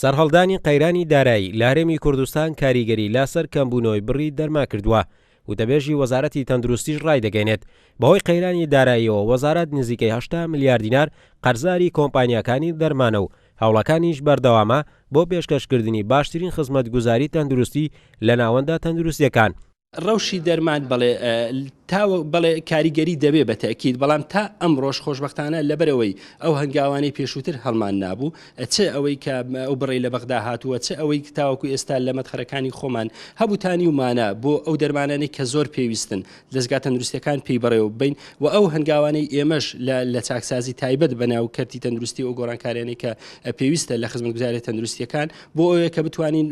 سەرهەڵدانی قەیرانی دارایی لە هەرێمی کوردستان کاریگەری لەسەر کەمبوونەوەی بڕی دەرمان کردووە، وتەبێژی وەزارەتی تەندروستیش ڕایدەگەیەنێت، بەهۆی قەیرانی داراییەوە وەزارەت نزیکەی 80 ملیار دینار قەرزاری کۆمپانیاکانی دەرمانە و هەوڵەکانیش بەردەوامە بۆ پێشکەشکردنی باشترین خزمەتگوزاری تەندروستی لە ناوەندە تەندروستییەکان. ڕەوشی دەرمان بەڵێ تا بەڵێ کاریگەری دەبێ بە تەئکید بەڵام تا ئەمڕۆش خۆشبەختانە لەبەرئەوەی ئەو هەنگاوانەی پێشووتر هەڵمان نابوو چ ئەوەی کە ئەو بڕەی لە بەغدا هاتووە چ ئەوەی تاوەکو ئێستا لە مەدخەرەکانی خۆمان هەبوو تا نیومانە بۆ ئەو دەرمانانەی کە زۆر پێویستن دەزگا تەندروستیەکان پێی بەڕێوە ببەین و ئەو هەنگاوانەی ئێمەش لە لە چاکسازی تایبەت بە ناو کەرتی تەندروستی و گۆڕانکاریانەی کە پێویستە لە خزمەتگوزاریە تەندروستیەکان بۆ ئەوەیە کە بتوانین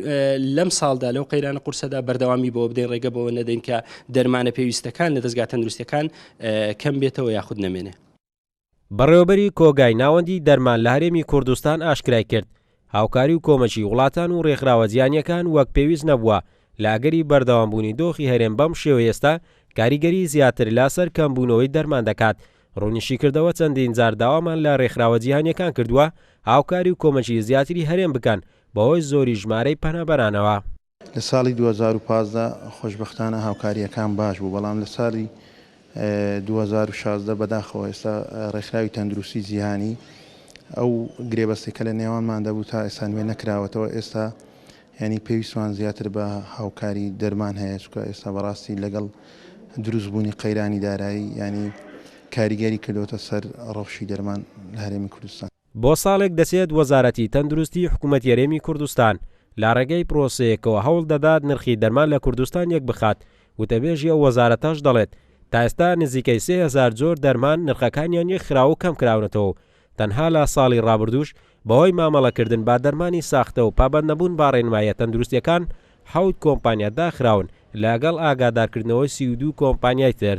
لەم ساڵدا لەو قەیرانە قورسەدا بەردەوامی بۆ بدەین ڕێگە بەوە نەدەین کە دەرمانە پێویستەکان لە دەزگا تەندروستیەکان کەم بێتەوە یاخود نەمێنێ. بەڕێوەبەری کۆگای ناوەندی دەرمان لە هەرێمی کوردستان ئاشکرای کرد، هاوکاری و کۆمەکی وڵاتان و رێکخراوە جیهانییەکان وەک پێویست نەبووە، لە ئەگەری بەردەوامبوونی دۆخی هەرێم بەم شێوەی ئێستا کاریگەری زیاتر لەسەر کەمبوونەوەی دەرمان دەکات. روونیشیکردەوە چەندین جار داوامان لە رێکخراوە جیهانییەکان کردووە هاوکاری و کۆمەکی زیاتری هەرێم بکەن بەهۆی زۆری ژمارەی پەنابەرانەوە. لە ساڵی 2015 خۆشبەختانە هاوکارییەکان باش بوو، بەڵام لە ساڵی 2016 بەداخەوە ئێستا ڕێکخراوی تەندروستی جیهانی ئەو گرێبەستەی کە لە نێوانماندا بوو تا ئێستا نوێ نەکراوەتەوە، ئێستا یانی پێویستمان زیاتر بە هاوکاری دەرمان هەیە، چونکە ئێستا بەڕاستی لەگەڵ دروستبوونی قەیرانی دارایی یانی کاریگەری کردووەتە سەر ڕەوشی دەرمان لە هەرێمی کوردستان. بۆ ساڵێک دەچێت وەزارەتی تەندروستی حکومەتی هەرێمی کوردستان لە ڕێگەی پرۆسەیەکەوە هەوڵ دەدات نرخی دەرمان لە کوردستان یەکبخات، وتەبێژی ئەو وەزارەتەش دەڵێت، تا ئێستا نزیکەی 3000 جۆر دەرمان نرخەکانیان یەکخراوە و کەمکراونەتەوە و تەنها لە ساڵی ڕابردووش بەهۆی مامەڵەکردن بە دەرمانی ساختە و پابەندنەبوون بە ڕێنماییە تەندروستییەکان حەوت کۆمپانیا داخراون لەگەڵ ئاگادارکردنەوەی 32 کۆمپانیای تر.